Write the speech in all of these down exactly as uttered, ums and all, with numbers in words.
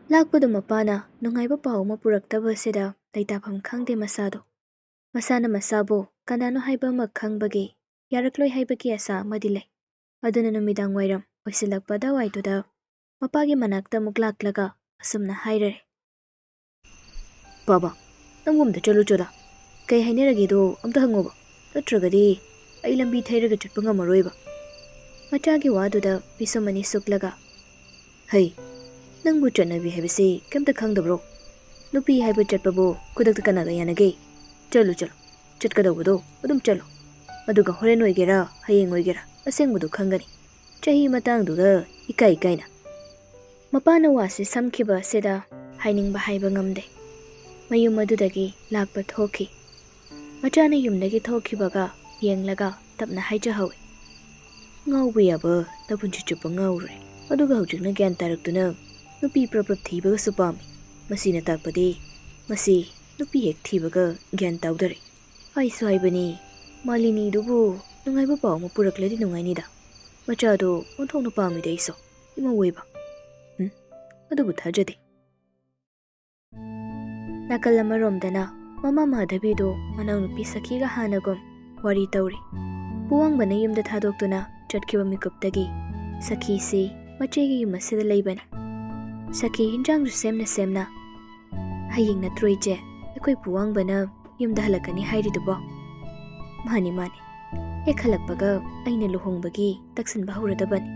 ꯂꯥꯛꯄꯗꯨ ꯃꯄꯥꯅ ꯅꯨꯡꯉꯥꯏꯕ ꯄꯥꯎ ꯑꯃ ꯄꯨꯔꯛꯇꯕ ꯑꯁꯤꯗ ꯂꯩꯇꯥꯐꯝ ꯈꯪꯗꯦ ꯃꯁꯥꯗꯣ꯫ ꯃꯁꯥꯅ ꯃꯁꯥꯕꯨ ꯀꯅꯥꯅꯣ ꯍꯥꯏꯕ ꯑꯃ ꯈꯪꯕꯒꯤ ꯌꯥꯔꯛꯂꯣꯏ ꯍꯥꯏꯕꯒꯤ ꯑꯁꯥ ꯑꯃꯗꯤ ꯂꯩ꯫ ꯑꯗꯨꯅ ꯅꯨꯃꯤꯗꯥꯡ ꯋꯥꯏꯔꯝ ꯑꯣꯏꯁꯤꯜꯂꯛꯄ ꯑꯗꯨꯋꯥꯏꯗꯨꯗ ꯃꯄꯥꯒꯤ ꯃꯅꯥꯛꯇ ꯑꯃꯨꯛ ꯂꯥꯛꯂꯒ ꯑꯁꯨꯝꯅ ꯍꯥꯏꯔꯔꯦ, "ꯕꯥꯕꯥ, ꯅꯪꯕꯨ ꯑꯝꯇ ꯆꯠꯂꯨ ꯆꯣꯗ꯫ ꯀꯩ ꯍꯥꯏꯅꯔꯒꯦꯗꯣ ꯑꯝꯇ ꯍꯪꯉꯣꯕ꯫ ꯅꯠꯇ꯭ꯔꯒꯗꯤ ꯑꯩ ꯂꯝꯕꯤ ꯊꯩꯔꯒ ꯆꯠꯄ ꯉꯝꯃꯔꯣꯏꯕ꯫" ꯃꯆꯥꯒꯤ ꯋꯥꯗꯨꯗ ꯄꯤꯁꯨꯝ ꯑꯅꯤ ꯁꯨꯛꯂꯒ, "ꯍꯩ, ꯅꯪꯕꯨ ꯆꯠꯅꯕꯤ ꯍꯥꯏꯕꯁꯤ ꯀꯩꯝꯇ ꯈꯪꯗꯕ꯭ꯔꯣ? ꯅꯨꯄꯤ ꯍꯥꯏꯕ ꯆꯠꯄꯕꯨ ꯈꯨꯗꯛꯇ ꯀꯅꯥꯒ ꯌꯥꯅꯒꯦ? ꯆꯠꯂꯨ, ꯆꯠꯂꯨ꯫ ꯆꯠꯀꯗꯧꯕꯗꯣ ꯑꯗꯨꯝ ꯆꯠꯂꯨ꯫ ꯑꯗꯨꯒ ꯍꯣꯔꯦꯟ ꯑꯣꯏꯒꯦꯔꯥ, ꯍꯌꯦꯡ ꯑꯣꯏꯒꯦꯔꯥ, ꯑꯁꯦꯡꯕꯗꯨ ꯈꯪꯒꯅꯤ꯫ ꯆꯍꯤ ꯃꯇꯥꯡꯗꯨꯒ ꯏꯀꯥꯏ ꯏꯀꯥꯏꯅ꯫" ꯃꯄꯥꯅ ꯋꯥꯁꯤ ꯁꯝꯈꯤꯕ ꯑꯁꯤꯗ ꯍꯥꯏꯅꯤꯡꯕ ꯍꯥꯏꯕ ꯉꯝꯗꯦ꯫ ꯃꯌꯨꯝ ꯑꯗꯨꯗꯒꯤ ꯂꯥꯛꯄ ꯊꯣꯛꯈꯤ꯫ ꯃꯆꯥꯅ ꯌꯨꯝꯗꯒꯤ ꯊꯣꯛꯈꯤꯕꯒ ꯌꯦꯡꯂꯒ ꯇꯞꯅ ꯍꯥꯏꯖꯍꯧꯏ, "ꯉꯥꯎꯕ ꯌꯥꯕ ꯅꯄꯨꯟꯁꯤ ꯆꯨꯞꯄ ꯉꯥꯎꯔꯨꯔꯦ꯫ ꯑꯗꯨꯒ ꯍꯧꯖꯤꯛꯅ ꯒ꯭ꯌꯥꯟ ꯇꯥꯔꯛꯇꯨꯅ ꯅꯨꯄꯤ ꯄ꯭ꯔꯞ ꯄ꯭ꯔꯞ ꯊꯤꯕꯒꯁꯨ ꯄꯥꯝꯃꯤ꯫ ꯃꯁꯤꯅ ꯇꯥꯛꯄꯗꯤ ꯃꯁꯤ ꯅꯨꯄꯤ ꯍꯦꯛ ꯊꯤꯕꯒ ꯒ꯭ꯌꯥꯟ ꯇꯥꯎꯗꯔꯦ꯫ ꯍꯥꯏꯁꯨ ꯍꯥꯏꯕꯅꯤ, ꯃꯥꯂꯤꯅꯤꯗꯨꯕꯨ ꯅꯨꯡꯉꯥꯏꯕ ꯄꯥꯎ ꯑꯃ ꯄꯨꯔꯛꯂꯗꯤ ꯅꯨꯡꯉꯥꯏꯅꯤꯗ꯫ ꯃꯆꯥꯗꯣ ꯑꯣꯟꯊꯣꯛꯅ ꯄꯥꯝꯃꯤꯗ ꯑꯩꯁꯨ, ꯏꯃꯧ ꯑꯣꯏꯕ꯫ ꯎꯝ, ꯑꯗꯨꯕꯨ ꯊꯥꯖꯗꯦ꯫" ꯅꯥꯀꯜ ꯑꯃꯔꯣꯝꯗꯅ ꯃꯃꯥ ꯃꯥꯙꯕꯤꯗꯨ ꯃꯅꯥꯎꯅꯨꯄꯤ ꯁꯈꯤꯒ ꯍꯥꯟꯅꯒꯨꯝ ꯋꯥꯔꯤ ꯇꯧꯔꯤ꯫ ꯄꯨꯋꯥꯡꯕꯅ ꯌꯨꯝꯗ ꯊꯥꯗꯣꯛꯇꯨꯅ ꯆꯠꯈꯤꯕ ꯃꯤꯀꯨꯞꯇꯒꯤ ꯁꯈꯤꯁꯤ ꯃꯆꯦꯒꯤ ꯌꯨꯝ ꯑꯁꯤꯗ ꯂꯩꯕꯅꯤ꯫ ꯁꯈꯤ ꯍꯤꯟꯖꯥꯡꯁꯨ ꯁꯦꯝꯅ ꯁꯦꯝꯅ, "ꯍꯌꯦꯡ ꯅꯠꯇ꯭ꯔꯣ ꯏꯆꯦ ꯑꯩꯈꯣꯏ ꯄꯨꯋꯥꯡꯕꯅ ꯌꯨꯝꯗ ꯍꯜꯂꯛꯀꯅꯤ ꯍꯥꯏꯔꯤꯗꯨꯕꯣ?" "ꯃꯥꯅꯤ, ꯃꯥꯅꯤ꯫ ꯍꯦꯛ ꯍꯜꯂꯛꯄꯒ ꯑꯩꯅ ꯂꯨꯍꯣꯡꯕꯒꯤ ꯇꯛꯁꯤꯟꯕ ꯍꯧꯔꯗꯕꯅꯤ꯫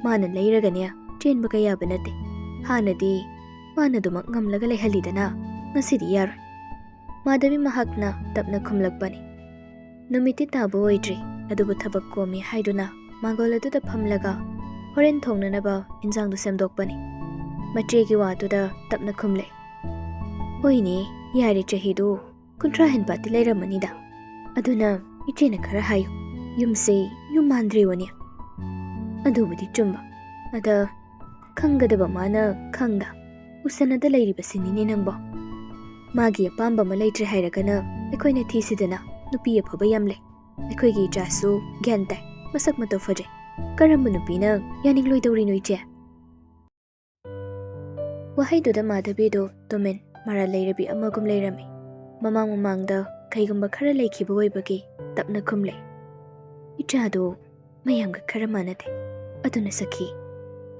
ꯃꯥꯅ ꯂꯩꯔꯒꯅꯦ ꯆꯦꯟꯕꯒ ꯌꯥꯕ ꯅꯠꯇꯦ꯫ ꯍꯥꯟꯅꯗꯤ ꯃꯥꯅ ꯑꯗꯨꯃꯛ ꯉꯝꯂꯒ ꯂꯩꯍꯜꯂꯤꯗꯅ, ꯉꯁꯤꯗꯤ ꯌꯥꯔꯣꯏ꯫" ꯃꯥꯙꯕꯤ ꯃꯍꯥꯛꯅ ꯇꯞꯅ ꯈꯨꯝꯂꯛꯄꯅꯤ꯫ ꯅꯨꯃꯤꯠꯇꯤ ꯇꯥꯕ ꯑꯣꯏꯗ꯭ꯔꯤ, ꯑꯗꯨꯕꯨ ꯊꯕꯛ ꯀꯣꯝꯃꯤ ꯍꯥꯏꯗꯨꯅ ꯃꯥꯡꯒꯣꯜ ꯑꯗꯨꯗ ꯐꯝꯂꯒ ꯍꯣꯔꯦꯟ ꯊꯣꯡꯅꯅꯕ ꯏꯟꯖꯥꯡꯗꯨ ꯁꯦꯝꯗꯣꯛꯄꯅꯤ꯫ ꯃꯆꯦꯒꯤ ꯋꯥꯗꯨꯗ ꯇꯞꯅ ꯈꯨꯝꯂꯦ꯫ "ꯍꯣꯏꯅꯦ, ꯌꯥꯔꯦ, ꯆꯍꯤꯗꯨ ꯀꯨꯟꯊ꯭ꯔꯥ ꯍꯦꯟꯕꯗꯤ ꯂꯩꯔꯝꯃꯅꯤꯗ꯫ ꯑꯗꯨꯅ ꯏꯆꯦꯅ ꯈꯔ ꯍꯥꯏꯌꯨ, ꯌꯨꯝꯁꯤ ꯌꯨꯝ ꯃꯥꯟꯗ꯭ꯔꯤꯕꯅꯤ꯫" ꯑꯗꯨꯕꯨꯗꯤ ꯆꯨꯝꯕ꯫ ꯑꯗ ꯈꯪꯒꯗꯕ ꯃꯥꯅ ꯈꯪꯗ ꯎꯁꯟꯅꯗ ꯂꯩꯔꯤꯕꯁꯤꯅꯤꯅꯦ ꯅꯪꯕꯣ꯫ ꯃꯥꯒꯤ ꯑꯄꯥꯝꯕ ꯑꯃ ꯂꯩꯇ꯭ꯔꯦ ꯍꯥꯏꯔꯒꯅ ꯑꯩꯈꯣꯏꯅ ꯊꯤꯁꯤꯗꯅ, ꯅꯨꯄꯤ ꯑꯐꯕ ꯌꯥꯝ ꯂꯩ꯫ ꯑꯩꯈꯣꯏꯒꯤ ꯏꯆꯥꯁꯨ ꯒ꯭ꯌꯥꯟ ꯇꯥꯏ, ꯃꯁꯛ ꯃꯇꯧ ꯐꯖꯩ꯫ ꯀꯔꯝꯕ ꯅꯨꯄꯤꯅ ꯌꯥꯅꯤꯡꯂꯣꯏꯗꯧꯔꯤꯅꯣ, ꯏꯆꯦ? ꯋꯥꯍꯩꯗꯨꯗ ꯃꯥꯙꯕꯤꯗꯨ ꯇꯨꯃꯤꯟ ꯃꯔꯥꯜ ꯂꯩꯔꯕꯤ ꯑꯃꯒꯨꯝ ꯂꯩꯔꯝꯃꯤ꯫ ꯃꯃꯥꯡ ꯃꯃꯥꯡꯗ ꯀꯩꯒꯨꯝꯕ ꯈꯔ ꯂꯩꯈꯤꯕ ꯑꯣꯏꯕꯒꯤ ꯇꯞꯅ ꯈꯨꯝꯂꯦ꯫ "ꯏꯆꯥꯗꯨ ꯃꯌꯥꯝꯒ ꯈꯔ ꯃꯥꯟꯅꯗꯦ꯫ ꯑꯗꯨꯅ ꯁꯈꯤ,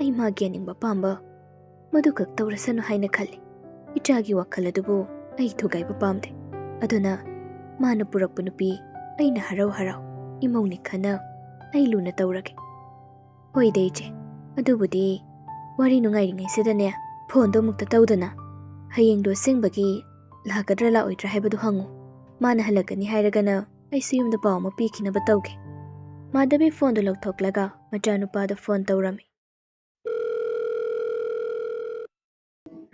ꯑꯩ ꯃꯥꯒꯤ ꯑꯅꯤꯡꯕ ꯄꯥꯝꯕ ꯃꯗꯨꯈꯛ ꯇꯧꯔꯁꯅꯨ ꯍꯥꯏꯅ ꯈꯜꯂꯤ꯫ ꯏꯆꯥꯒꯤ ꯋꯥꯈꯜ ꯑꯗꯨꯕꯨ ꯑꯩ ꯊꯨꯒꯥꯏꯕ ꯄꯥꯝꯗꯦ꯫ ꯑꯗꯨꯅ ꯃꯥꯅ ꯄꯨꯔꯛꯄ ꯅꯨꯄꯤ ꯑꯩꯅ ꯍꯔꯥꯎ ꯍꯔꯥꯎ ꯏꯃꯧꯅꯤ ꯈꯟꯅ ꯑꯩ ꯂꯨꯅ ꯇꯧꯔꯒꯦ꯫" "ꯍꯣꯏꯗ ꯏꯆꯦ, ꯑꯗꯨꯕꯨꯗꯤ ꯋꯥꯔꯤ ꯅꯨꯡꯉꯥꯏꯔꯤꯉꯩꯁꯤꯗꯅꯦ, ꯐꯣꯟꯗꯣ ꯑꯃꯨꯛꯇ ꯇꯧꯗꯅ ꯍꯌꯦꯡꯗꯣ ꯑꯁꯦꯡꯕꯒꯤ ꯂꯥꯛꯀꯗ꯭ꯔꯥ ꯂꯥꯛꯑꯣꯏꯗ꯭ꯔꯥ ꯍꯥꯏꯕꯗꯨ ꯍꯪꯉꯨ꯫ ꯃꯥꯅ ꯍꯜꯂꯛꯀꯅꯤ ꯍꯥꯏꯔꯒꯅ ꯑꯩꯁꯨ ꯌꯨꯝꯗ ꯄꯥꯎ ꯑꯃ ꯄꯤꯈꯤꯅꯕ ꯇꯧꯒꯦ꯫" ꯃꯥꯙꯕꯤ ꯐꯣꯟꯗꯨ ꯂꯧꯊꯣꯛꯂꯒ ꯃꯆꯥꯅꯨꯄꯥꯗ ꯐꯣꯟ ꯇꯧꯔꯝꯃꯤ꯫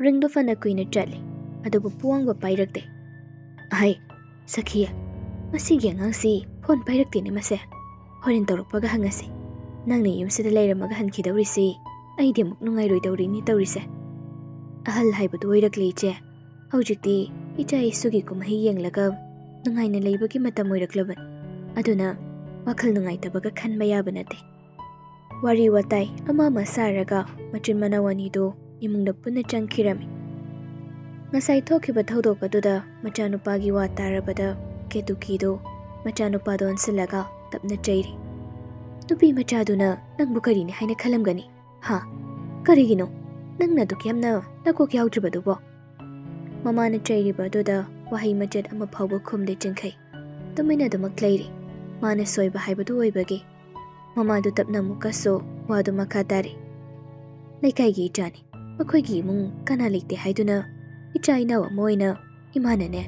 ꯔꯤꯡꯗꯨ ꯐꯅ ꯀꯨꯏꯅ ꯆꯠꯂꯤ, ꯑꯗꯨꯕꯨ ꯄꯨꯋꯥꯡꯕ ꯄꯥꯏꯔꯛꯇꯦ꯫ "ꯑꯍꯩ, ꯁꯈꯤ, ꯃꯁꯤꯒꯤ ꯑꯉꯥꯡꯁꯤ ꯐꯣꯟ ꯄꯥꯏꯔꯛꯇꯦꯅꯦ ꯃꯁꯦ꯫ ꯍꯣꯔꯦꯟ ꯇꯧꯔꯛꯄꯒ ꯍꯪꯉꯁꯤ꯫ ꯅꯪꯅ ꯌꯨꯝꯁꯤꯗ ꯂꯩꯔꯝꯃꯒ ꯍꯟꯈꯤꯗꯧꯔꯤꯁꯤ ꯑꯩꯗꯤ ꯑꯃꯨꯛ ꯅꯨꯡꯉꯥꯏꯔꯣꯏꯗꯧꯔꯤꯅꯤ ꯇꯧꯔꯤꯁꯦ꯫" "ꯑꯍꯜ ꯍꯥꯏꯕꯗꯨ ꯑꯣꯏꯔꯛꯂꯦ ꯏꯆꯦ꯫ ꯍꯧꯖꯤꯛꯇꯤ ꯏꯆꯥ ꯏꯁꯨꯒꯤ ꯀꯨꯝꯍꯩ ꯌꯦꯡꯂꯒ ꯅꯨꯡꯉꯥꯏꯅ ꯂꯩꯕꯒꯤ ꯃꯇꯝ ꯑꯣꯏꯔꯛꯂꯕꯅꯤ꯫ ꯑꯗꯨꯅ ꯋꯥꯈꯜ ꯅꯨꯡꯉꯥꯏꯇꯕꯒ ꯈꯟꯕ ꯌꯥꯕ ꯅꯠꯇꯦ꯫" ꯋꯥꯔꯤ ꯋꯥꯇꯥꯏ ꯑꯃ ꯑꯃ ꯁꯥꯔꯒ ꯃꯆꯤꯟ ꯃꯅꯥꯎ ꯑꯅꯤꯗꯨ ꯏꯃꯨꯡꯗ ꯄꯨꯟꯅ ꯆꯪꯈꯤꯔꯝꯃꯤ꯫ ꯉꯁꯥꯏ ꯊꯣꯛꯈꯤꯕ ꯊꯧꯗꯣꯛ ꯑꯗꯨꯗ ꯃꯆꯥꯅꯨꯄꯥꯒꯤ ꯋꯥ ꯇꯥꯔꯕꯗ ꯀꯦꯇꯨꯀꯤꯗꯨ ꯃꯆꯥꯅꯨꯄꯥꯗ ꯑꯣꯟꯁꯤꯜꯂꯒ ꯇꯞꯅ ꯆꯩꯔꯤ꯫ "ꯅꯨꯄꯤ ꯃꯆꯥꯗꯨꯅ ꯅꯪꯕꯨ ꯀꯔꯤꯅꯤ ꯍꯥꯏꯅ ꯈꯜꯂꯝꯒꯅꯤ? ꯍꯥ? ꯀꯔꯤꯒꯤꯅꯣ ꯅꯪꯅ ꯑꯗꯨꯛ ꯌꯥꯝꯅ ꯅꯀꯣꯛ ꯌꯥꯎꯗ꯭ꯔꯤꯕꯗꯨꯕꯣ?" ꯃꯃꯥꯅ ꯆꯩꯔꯤꯕ ꯑꯗꯨꯗ ꯋꯥꯍꯩ ꯃꯆꯦꯠ ꯑꯃ ꯐꯥꯎꯕ ꯈꯨꯝꯗꯦ ꯆꯤꯡꯈꯩ꯫ ꯇꯨꯃꯤꯟꯅ ꯑꯗꯨꯃꯛ ꯂꯩꯔꯤ꯫ ꯃꯥꯅ ꯁꯣꯏꯕ ꯍꯥꯏꯕꯗꯨ ꯑꯣꯏꯕꯒꯤ ꯃꯃꯥꯗꯨ ꯇꯞꯅ ꯑꯃꯨꯛꯀꯁꯨ ꯋꯥꯗꯨ ꯃꯈꯥ ꯇꯥꯔꯤ꯫ "ꯂꯩꯀꯥꯏꯒꯤ ꯏꯆꯥꯅꯤ, ꯃꯈꯣꯏꯒꯤ ꯏꯃꯨꯡ ꯀꯅꯥ ꯂꯩꯇꯦ ꯍꯥꯏꯗꯨꯅ ꯏꯆꯥ ꯏꯅꯥꯎ ꯑꯃ ꯑꯣꯏꯅ ꯏꯃꯥꯅꯅꯦ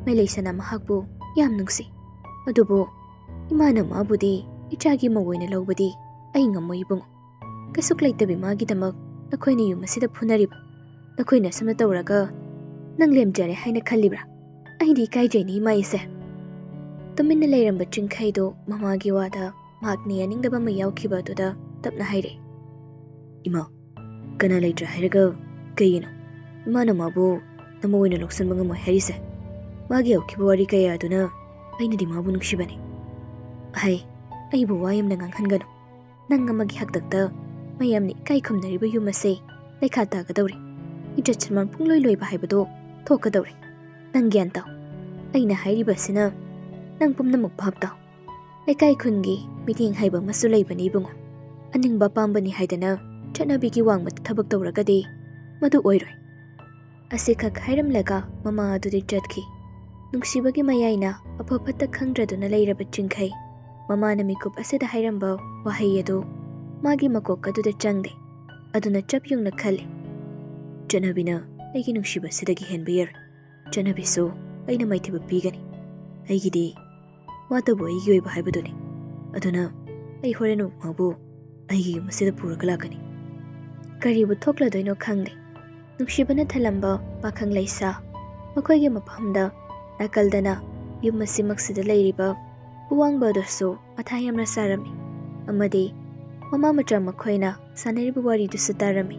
ꯃꯩꯂꯩ ꯁꯅꯥ ꯃꯍꯥꯛꯄꯨ ꯌꯥꯝ ꯅꯨꯡꯁꯤ꯫ ꯑꯗꯨꯕꯨ ꯏꯃꯥꯅ ꯃꯥꯕꯨꯗꯤ ꯏꯆꯥꯒꯤ ꯃꯧ ꯑꯣꯏꯅ ꯂꯧꯕꯗꯤ ꯑꯩ ꯉꯝꯃꯣꯏ ꯏꯕꯨꯡꯉꯣ꯫ ꯀꯩꯁꯨꯛ ꯂꯩꯇꯕꯤ ꯃꯥꯒꯤꯗꯃꯛ ꯑꯩꯈꯣꯏꯅ ꯌꯨꯝ ꯑꯁꯤꯗ ꯐꯨꯅꯔꯤꯕ? ꯅꯈꯣꯏꯅ ꯑꯁꯨꯝꯅ ꯇꯧꯔꯒ ꯅꯪ ꯂꯦꯝꯖꯔꯦ ꯍꯥꯏꯅ ꯈꯜꯂꯤꯕ꯭ꯔꯥ? ꯑꯩꯗꯤ ꯏꯀꯥꯏꯖꯩꯅꯦ ꯏꯃꯥ ꯏꯆꯦ꯫ ꯇꯨꯃꯤꯟꯅ ꯂꯩꯔꯝꯕ ꯆꯤꯡꯈꯩꯗꯨ ꯃꯃꯥꯒꯤ ꯋꯥꯗ ꯃꯍꯥꯛꯅ ꯌꯥꯅꯤꯡꯗꯕ ꯑꯃ ꯌꯥꯎꯈꯤꯕ ꯑꯗꯨꯗ ꯇꯞꯅ ꯍꯥꯏꯔꯛꯏ, "ꯏꯃꯥ, ꯀꯅꯥ ꯂꯩꯇ꯭ꯔꯦ ꯍꯥꯏꯔꯒ ꯀꯩꯒꯤꯅꯣ ꯏꯃꯥꯅ ꯃꯥꯕꯨ ꯅꯃꯧ ꯑꯣꯏꯅ ꯂꯧꯁꯤꯟꯕ ꯉꯝꯃꯣꯏ ꯍꯥꯏꯔꯤꯁꯦ? ꯃꯥꯒꯤ ꯍꯧꯈꯤꯕ ꯋꯥꯔꯤ ꯀꯌꯥ ꯑꯗꯨꯅ ꯑꯩꯅꯗꯤ ꯃꯥꯕꯨ ꯅꯨꯡꯁꯤꯕꯅꯤ꯫ ꯑꯍꯩ, ꯑꯩꯕꯨ ꯋꯥ ꯌꯥꯝꯅ ꯉꯥꯡꯍꯟꯒꯅꯨ꯫ ꯅꯪ ꯑꯃꯒꯤ ꯍꯥꯛꯇꯛꯇ ꯃꯌꯥꯝꯅ ꯏꯀꯥꯏ ꯈꯨꯝꯅꯔꯤꯕ ꯌꯨꯝ ꯑꯁꯦ ꯂꯩꯈꯥ ꯇꯥꯒꯗꯧꯔꯦ꯫ ꯏꯖꯠ ꯁꯟꯃꯥꯟ ꯄꯨꯡꯂꯣꯏ ꯂꯣꯏꯕ ꯍꯥꯏꯕꯗꯣ ꯊꯣꯛꯀꯗꯧꯔꯦ꯫ ꯅꯪ ꯒ꯭ꯌꯥꯟ ꯇꯥꯎ꯫ ꯑꯩꯅ ꯍꯥꯏꯔꯤꯕ ꯑꯁꯤꯅ ꯅꯪ ꯄꯨꯝꯅꯃꯛ ꯚꯥꯞ ꯇꯥꯎ꯫ ꯂꯩꯀꯥꯏ ꯈꯨꯟꯒꯤ ꯃꯤꯠꯌꯦꯡ ꯍꯩꯕ ꯑꯃꯁꯨ ꯂꯩꯕꯅꯤ ꯏꯕꯨꯡꯉꯣ꯫ ꯑꯅꯤꯡꯕ ꯑꯄꯥꯝꯕꯅꯤ ꯍꯥꯏꯗꯅ ꯆꯠꯅꯕꯤꯒꯤ ꯋꯥꯡꯃꯗ ꯊꯕꯛ ꯇꯧꯔꯒꯗꯤ ꯃꯗꯨ ꯑꯣꯏꯔꯣꯏ"꯫ ꯑꯁꯤꯈꯛ ꯍꯥꯏꯔꯝꯂꯒ ꯃꯃꯥ ꯑꯗꯨꯗꯤ ꯆꯠꯈꯤ꯫ ꯅꯨꯡꯁꯤꯕꯒꯤ ꯃꯌꯥꯏꯅ ꯑꯐ ꯐꯠꯇ ꯈꯪꯗ꯭ꯔꯗꯨꯅ ꯂꯩꯔꯕ ꯆꯤꯡꯈꯩ ꯃꯃꯥꯅ ꯃꯤꯀꯨꯞ ꯑꯁꯤꯗ ꯍꯥꯏꯔꯝꯕ ꯋꯥꯍꯩ ꯑꯗꯨ ꯃꯥꯒꯤ ꯃꯀꯣꯛ ꯑꯗꯨꯗ ꯆꯪꯗꯦ꯫ ꯑꯗꯨꯅ ꯆꯞ ꯌꯨꯡꯅ ꯈꯜꯂꯤ, "ꯆꯠꯅꯕꯤꯅ ꯑꯩꯒꯤ ꯅꯨꯡꯁꯤꯕ ꯑꯁꯤꯗꯒꯤ ꯍꯦꯟꯕ ꯌꯥꯔꯣꯏ꯫ ꯆꯠꯅꯕꯤꯁꯨ ꯑꯩꯅ ꯃꯥꯏꯊꯤꯕ ꯄꯤꯒꯅꯤ꯫ ꯑꯩꯒꯤꯗꯤ ꯃꯥꯇꯕꯨ ꯑꯩꯒꯤ ꯑꯣꯏꯕ ꯍꯥꯏꯕꯗꯨꯅꯤ꯫ ꯑꯗꯨꯅ ꯑꯩ ꯍꯣꯔꯦꯟꯃꯛ ꯃꯥꯕꯨ ꯑꯩꯒꯤ ꯌꯨꯝ ꯑꯁꯤꯗ ꯄꯨꯔꯒ ꯂꯥꯛꯀꯅꯤ"꯫ ꯀꯔꯤꯕꯨ ꯊꯣꯛꯂꯗꯣꯏꯅꯣ ꯈꯪꯗꯦ꯫ ꯅꯨꯡꯁꯤꯕꯅ ꯊꯜꯂꯝꯕ ꯄꯥꯈꯪ ꯂꯩꯁꯥ ꯃꯈꯣꯏꯒꯤ ꯃꯐꯝꯗ ꯅꯥꯀꯜꯗꯅ ꯌꯨꯝ ꯑꯁꯤꯃꯛꯁꯤꯗ ꯂꯩꯔꯤꯕ ꯄꯨꯋꯥꯡꯕ ꯑꯗꯨꯁꯨ ꯃꯊꯥ ꯌꯥꯝꯅ ꯁꯥꯔꯝꯃꯤ꯫ ꯑꯃꯗꯤ ꯃꯃꯥ ꯃꯆꯥ ꯃꯈꯣꯏꯅ ꯁꯥꯟꯅꯔꯤꯕ ꯋꯥꯔꯤꯗꯨꯁꯨ ꯇꯥꯔꯝꯃꯤ꯫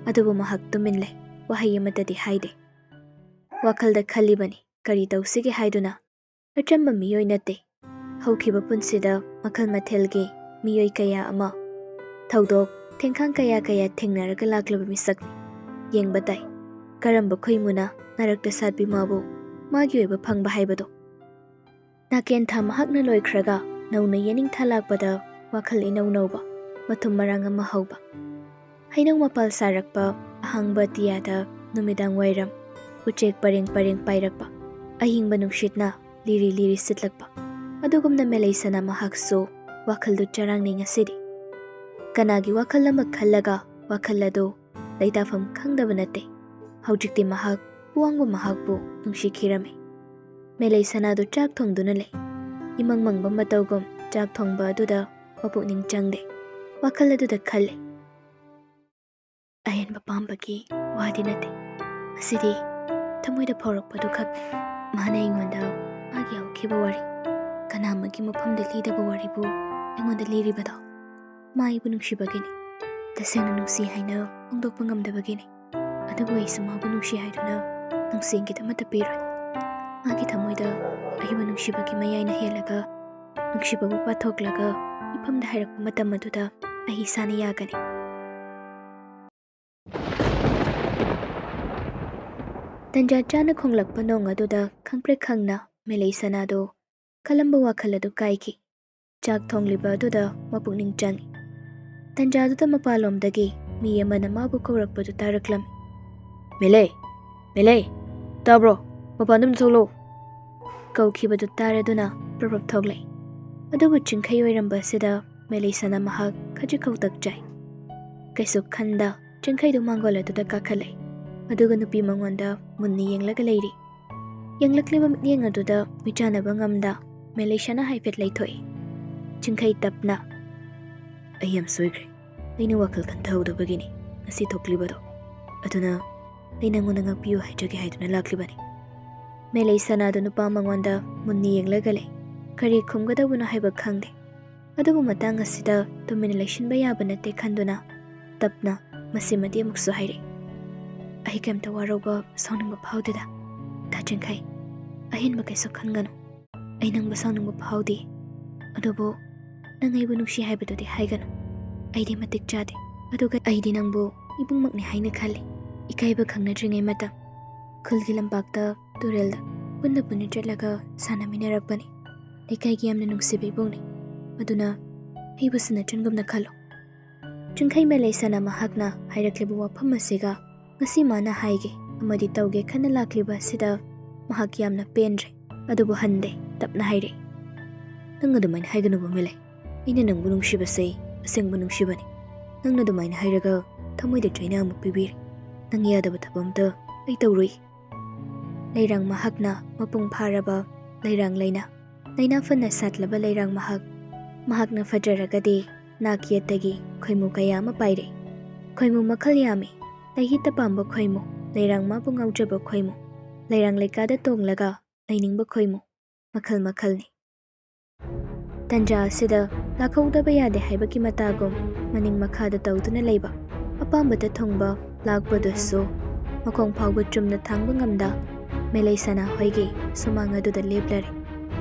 ꯑꯗꯨꯕꯨ ꯃꯍꯥꯛ ꯇꯨꯃꯤꯟ ꯂꯩ, ꯋꯥꯍꯩ ꯑꯃꯠꯇꯗꯤ ꯍꯥꯏꯗꯦ꯫ ꯋꯥꯈꯜꯗ ꯈꯜꯂꯤꯕꯅꯤ, ꯀꯔꯤ ꯇꯧꯁꯤꯒꯦ ꯍꯥꯏꯗꯨꯅ꯫ ꯑꯆꯝꯕ ꯃꯤꯑꯣꯏ ꯅꯠꯇꯦ꯫ ꯍꯧꯈꯤꯕ ꯄꯨꯟꯁꯤꯗ ꯃꯈꯜ ꯃꯊꯦꯜꯒꯤ ꯃꯤꯑꯣꯏ ꯀꯌꯥ ꯑꯃ, ꯊꯧꯗꯣꯛ ꯊꯦꯡꯈꯥꯡ ꯀꯌꯥ ꯀꯌꯥ ꯊꯦꯡꯅꯔꯒ ꯂꯥꯛꯂꯕ ꯃꯤꯁꯛꯅꯤ꯫ ꯌꯦꯡꯕ ꯇꯥꯏ, ꯀꯔꯝꯕ ꯈꯣꯏꯃꯨꯅ ꯅꯔꯛꯇ ꯁꯥꯠꯄꯤ ꯃꯥꯕꯨ ꯃꯥꯒꯤ ꯑꯣꯏꯕ ꯐꯪꯕ ꯍꯥꯏꯕꯗꯣ꯫ ꯅꯥꯀꯦꯟꯊꯥ ꯃꯍꯥꯛꯅ ꯂꯣꯏꯈ꯭ꯔꯒ ꯅꯧꯅ ꯌꯦꯅꯤꯡꯊꯥ ꯂꯥꯛꯄꯗ ꯋꯥꯈꯜ ꯏꯅꯧ ꯅꯧꯕ, ꯃꯊꯨꯝ ꯃꯔꯥꯡ ꯑꯃ ꯍꯧꯕ꯫ ꯍꯩꯅꯧ ꯃꯄꯥꯜ ꯁꯥꯔꯛꯄ ꯑꯍꯥꯡꯕ ꯑꯇꯤꯌꯥꯗ ꯅꯨꯃꯤꯗꯥꯡ ꯋꯥꯏꯔꯝ ꯎꯆꯦꯛ ꯄꯔꯦꯡ ꯄꯔꯦꯡ ꯄꯥꯏꯔꯛꯄ, ꯑꯍꯤꯡꯕ ꯅꯨꯡꯁꯤꯠꯅ ꯂꯤꯔꯤ ꯂꯤꯔꯤ ꯁꯤꯠꯂꯛꯄ꯫ ꯑꯗꯨꯒꯨꯝꯅ ꯃꯦꯂꯩꯁꯅꯥ ꯃꯍꯥꯛꯁꯨ ꯋꯥꯈꯜꯗꯨ ꯆꯔꯥꯡꯅꯩ ꯉꯁꯤꯗꯤ꯫ ꯀꯅꯥꯒꯤ ꯋꯥꯈꯜ ꯑꯃ ꯈꯜꯂꯒ ꯋꯥꯈꯜ ꯑꯗꯨ ꯂꯩꯇꯥꯐꯝ ꯈꯪꯗꯕ ꯅꯠꯇꯦ꯫ ꯍꯧꯖꯤꯛꯇꯤ ꯃꯍꯥꯛ ꯄꯨꯋꯥꯡꯕ ꯃꯍꯥꯛꯄꯨ ꯅꯨꯡꯁꯤꯈꯤꯔꯝꯃꯤ꯫ ꯃꯦꯂꯩꯁꯅꯥꯗꯨ ꯆꯥꯛ ꯊꯣꯡꯗꯨꯅ ꯂꯩ꯫ ꯏꯃꯪ ꯃꯪꯕ ꯃꯇꯧꯒꯨꯝ ꯆꯥꯛ ꯊꯣꯡꯕ ꯑꯗꯨꯗ ꯃꯄꯨꯛꯅꯤꯡ ꯆꯪꯗꯦ꯫ ꯋꯥꯈꯜ ꯑꯗꯨꯗ ꯈꯜꯂꯤ꯫ ꯑꯍꯦꯟꯕ ꯄꯥꯝꯕꯒꯤ ꯋꯥꯗꯤ ꯅꯠꯇꯦ꯫ ꯑꯁꯤꯗꯤ ꯊꯃꯣꯏꯗ ꯐꯥꯎꯔꯛꯄꯗꯨ ꯈꯛꯅꯤ꯫ ꯃꯥꯅ ꯑꯩꯉꯣꯟꯗ ꯃꯥꯒꯤ ꯍꯧꯈꯤꯕ ꯋꯥꯔꯤ, ꯀꯅꯥ ꯑꯃꯒꯤ ꯃꯐꯝꯗ ꯂꯤꯗꯕ ꯋꯥꯔꯤꯕꯨ ꯑꯩꯉꯣꯟꯗ ꯂꯤꯔꯤꯕꯗꯣ ꯃꯥ ꯑꯩꯕꯨ ꯅꯨꯡꯁꯤꯕꯒꯤꯅꯤ꯫ ꯇꯁꯦꯡꯅ ꯅꯨꯡꯁꯤ ꯍꯥꯏꯅ ꯐꯣꯡꯗꯣꯛꯄ ꯉꯝꯗꯕꯒꯤꯅꯤ꯫ ꯑꯗꯨꯕꯨ ꯑꯩꯁꯨ ꯃꯥꯕꯨ ꯅꯨꯡꯁꯤ ꯍꯥꯏꯗꯨꯅ ꯅꯨꯡꯁꯤꯒꯤꯗꯃꯛꯇ ꯄꯤꯔꯣꯏ꯫ ꯃꯥꯒꯤ ꯊꯃꯣꯏꯗ ꯑꯩꯕꯨ ꯅꯨꯡꯁꯤꯕꯒꯤ ꯃꯌꯥꯏꯅ ꯍꯦꯜꯂꯒ ꯅꯨꯡꯁꯤꯕꯕꯨ ꯄꯥꯊꯣꯛꯂꯒ ꯃꯤꯐꯝꯗ ꯍꯥꯏꯔꯛꯄ ꯃꯇꯝ ꯑꯗꯨꯗ ꯑꯩ ꯏꯁꯥꯅ ꯌꯥꯒꯅꯤ꯫ ꯇꯟꯖꯥ ꯆꯥꯅ ꯈꯣꯡꯂꯛꯄ ꯅꯣꯡ ꯑꯗꯨꯗ ꯈꯪꯄ꯭ꯔꯦꯛ ꯈꯪꯅ ꯃꯦꯂꯩ ꯁꯅꯥꯗꯣ ꯈꯜꯂꯝꯕ ꯋꯥꯈꯜ ꯑꯗꯨ ꯀꯥꯏꯈꯤ꯫ ꯆꯥꯛ ꯊꯣꯡꯂꯤꯕ ꯑꯗꯨꯗ ꯃꯄꯨꯛꯅꯤꯡ ꯆꯪꯏ꯫ ꯇꯟꯖꯥꯗꯨꯗ ꯃꯄꯥꯟꯂꯣꯝꯗꯒꯤ ꯃꯤ ꯑꯃꯅ ꯃꯥꯕꯨ ꯀꯧꯔꯛꯄꯗꯨ ꯇꯥꯔꯛꯂꯝꯃꯤ꯫ "ꯃꯦꯂꯩ! ꯃꯦꯂꯩ! ꯇꯥꯕ꯭ꯔꯣ? ꯃꯄꯥꯟꯗ ꯑꯝꯇ ꯊꯣꯛꯂꯛꯎ!" ꯀꯧꯈꯤꯕꯗꯨ ꯇꯥꯔꯗꯨꯅ ꯄ꯭ꯔꯞ ꯄ꯭ꯔꯞ ꯊꯣꯛꯂꯛꯏ꯫ ꯑꯗꯨꯕꯨ ꯆꯤꯡꯈꯩ ꯑꯣꯏꯔꯝꯕ ꯑꯁꯤꯗ ꯃꯦꯂꯩꯁꯅꯥ ꯃꯍꯥꯛ ꯈꯖꯤꯛ ꯈꯧꯇꯛ ꯆꯥꯏ꯫ ꯀꯩꯁꯨ ꯈꯟꯗ ꯆꯤꯡꯈꯩꯗꯨ ꯃꯥꯡꯒꯣꯜ ꯑꯗꯨꯗ ꯀꯥꯈꯠꯂꯛꯏ꯫ ꯑꯗꯨꯒ ꯅꯨꯄꯤ ꯃꯉꯣꯟꯗ ꯃꯨꯟꯅ ꯌꯦꯡꯂꯒ ꯂꯩꯔꯤ꯫ ꯌꯦꯡꯂꯛꯂꯤꯕ ꯃꯤꯠꯌꯦꯡ ꯑꯗꯨꯗ ꯃꯤꯆꯥꯟꯅꯕ ꯉꯝꯗ ꯃꯦꯂꯩꯁꯅꯥ ꯍꯥꯏꯐꯦꯠ ꯂꯩꯊꯣꯛꯏ꯫ ꯆꯤꯡꯈꯩ ꯇꯞꯅ, "ꯑꯩ ꯌꯥꯝ ꯁꯣꯏꯈ꯭ꯔꯦ꯫ ꯑꯩꯅ ꯋꯥꯈꯜ ꯈꯟꯊꯍꯧꯗꯕꯒꯤꯅꯤ ꯉꯁꯤ ꯊꯣꯛꯂꯤꯕꯗꯣ꯫ ꯑꯗꯨꯅ ꯑꯩ ꯅꯪꯉꯣꯟꯗ ꯉꯥꯛꯄꯤꯌꯨ ꯍꯥꯏꯖꯒꯦ ꯍꯥꯏꯗꯨꯅ ꯂꯥꯛꯂꯤꯕꯅꯤ꯫" ꯃꯦꯂꯩꯁꯅꯥꯗꯨ ꯅꯨꯄꯥ ꯃꯉꯣꯟꯗ ꯃꯨꯟꯅ ꯌꯦꯡꯂꯒ ꯂꯩ꯫ ꯀꯔꯤ ꯈꯨꯝꯒꯗꯧꯕꯅꯣ ꯍꯥꯏꯕ ꯈꯪꯗꯦ꯫ ꯑꯗꯨꯕꯨ ꯃꯇꯥꯡ ꯑꯁꯤꯗ ꯇꯨꯃꯤꯟꯅ ꯂꯩꯁꯤꯟꯕ ꯌꯥꯕ ꯅꯠꯇꯦ ꯈꯟꯗꯨꯅ ꯇꯞꯅ ꯃꯁꯤꯃꯗꯤ ꯑꯃꯨꯛꯁꯨ ꯍꯥꯏꯔꯛꯏ꯫ "ꯑꯩ ꯀꯩꯝꯇ ꯋꯥꯔꯧꯕ, ꯁꯥꯎꯅꯤꯡꯕ ꯐꯥꯎꯗꯦꯗ꯫ ꯇꯥ ꯆꯤꯡꯈꯩ, ꯑꯍꯦꯟꯕ ꯀꯩꯁꯨ ꯈꯟꯒꯅꯨ꯫ ꯑꯩ ꯅꯪꯕꯨ ꯁꯥꯎꯅꯤꯡꯕ ꯐꯥꯎꯗꯦ꯫ ꯑꯗꯨꯕꯨ ꯅꯪ ꯑꯩꯕꯨ ꯅꯨꯡꯁꯤ ꯍꯥꯏꯕꯗꯨꯗꯤ ꯍꯥꯏꯒꯅꯨ꯫ ꯑꯩꯗꯤ ꯃꯇꯤꯛ ꯆꯥꯗꯦ꯫ ꯑꯗꯨꯒ ꯑꯩꯗꯤ ꯅꯪꯕꯨ ꯏꯕꯨꯡꯃꯛꯅꯤ ꯍꯥꯏꯅ ꯈꯜꯂꯤ꯫ ꯏꯀꯥꯏꯕ ꯈꯪꯅꯗ꯭ꯔꯤꯉꯩ ꯃꯇꯝ, ꯈꯨꯜꯒꯤ ꯂꯝꯄꯥꯛꯇ, ꯇꯨꯔꯦꯜꯗ ꯄꯨꯟꯅ ꯄꯨꯟꯅ ꯆꯠꯂꯒ ꯁꯥꯟꯅꯃꯤꯟꯅꯔꯛꯄꯅꯤ꯫ ꯂꯩꯀꯥꯏꯒꯤ ꯌꯥꯝꯅ ꯅꯨꯡꯁꯤꯕ ꯏꯕꯨꯡꯅꯤ꯫ ꯑꯗꯨꯅ ꯑꯩꯕꯨꯁꯨ ꯅꯆꯟꯒꯨꯝꯅ ꯈꯜꯂꯨ꯫" ꯆꯤꯡꯈꯩ ꯃꯦꯂꯩꯁꯅꯥ ꯃꯍꯥꯛꯅ ꯍꯥꯏꯔꯛꯂꯤꯕ ꯋꯥꯐꯝ ꯑꯁꯤꯒ ꯉꯁꯤ ꯃꯥꯅ ꯍꯥꯏꯒꯦ ꯑꯃꯗꯤ ꯇꯧꯒꯦ ꯈꯟꯅ ꯂꯥꯛꯂꯤꯕ ꯑꯁꯤꯗ ꯃꯍꯥꯛ ꯌꯥꯝꯅ ꯄꯦꯟꯗ꯭ꯔꯦ꯫ ꯑꯗꯨꯕꯨ ꯍꯟꯗꯦ, ꯇꯞꯅ ꯍꯥꯏꯔꯛꯏ꯫ "ꯅꯪ ꯑꯗꯨꯃꯥꯏꯅ ꯍꯥꯏꯒꯅꯨꯕ ꯃꯦꯂꯩ꯫ ꯑꯩꯅ ꯅꯪꯕꯨ ꯅꯨꯡꯁꯤꯕꯁꯦ ꯑꯁꯦꯡꯕ ꯅꯨꯡꯁꯤꯕꯅꯤ꯫ ꯅꯪꯅ ꯑꯗꯨꯃꯥꯏꯅ ꯍꯥꯏꯔꯒ ꯊꯃꯣꯏꯗ ꯆꯩꯅꯥ ꯑꯃꯨꯛ ꯄꯤꯕꯤꯔꯦ꯫ ꯅꯪ ꯌꯥꯗꯕ ꯊꯕꯛ ꯑꯝꯇ ꯑꯩ ꯇꯧꯔꯣꯏ꯫" ꯂꯩꯔꯥꯡ ꯃꯍꯥꯛꯅ ꯃꯄꯨꯡ ꯐꯥꯔꯕ ꯂꯩꯔꯥꯡ ꯂꯩꯅ, ꯂꯩꯅꯥ ꯐꯅ ꯁꯥꯠꯂꯕ ꯂꯩꯔꯥꯡ ꯃꯍꯥꯛ, ꯃꯍꯥꯛꯅ ꯐꯖꯔꯒꯗꯤ ꯅꯥꯛ ꯌꯦꯠꯇꯒꯤ ꯈꯣꯏꯃꯨ ꯀꯌꯥ ꯑꯃ ꯄꯥꯏꯔꯛꯏ꯫ ꯈꯣꯏꯃꯨ ꯃꯈꯜ ꯌꯥꯝꯃꯤ꯫ ꯂꯩꯍꯤꯠꯇ ꯄꯥꯝꯕ ꯈꯣꯏꯃꯨ, ꯂꯩꯔꯥꯡ ꯃꯥꯕꯨ ꯉꯥꯎꯖꯕ ꯈꯣꯏꯃꯨ, ꯂꯩꯔꯥꯡ ꯂꯩꯀꯥꯗ ꯇꯣꯡꯂꯒ ꯂꯩꯅꯤꯡꯕ ꯈꯣꯏꯃꯨ, ꯃꯈꯜ ꯃꯈꯜꯅꯤ꯫ ꯇꯟꯖꯥ ꯑꯁꯤꯗ ꯂꯥꯛꯍꯧꯗꯕ ꯌꯥꯗꯦ ꯍꯥꯏꯕꯒꯤ ꯃꯇꯥꯒꯨꯝ ꯃꯅꯤꯡ ꯃꯈꯥꯗ ꯇꯧꯗꯨꯅ ꯂꯩꯕ ꯑꯄꯥꯝꯕꯗ ꯊꯨꯡꯕ ꯂꯥꯛꯄꯗꯨꯁꯨ ꯃꯈꯣꯡ ꯐꯥꯎꯕ ꯆꯨꯝꯅ ꯊꯥꯡꯕ ꯉꯝꯗ ꯃꯦꯂꯩ ꯁꯅꯥ ꯍꯣꯏꯒꯤ ꯁꯨꯃꯥꯡ ꯑꯗꯨꯗ ꯂꯦꯞꯂꯔꯦ꯫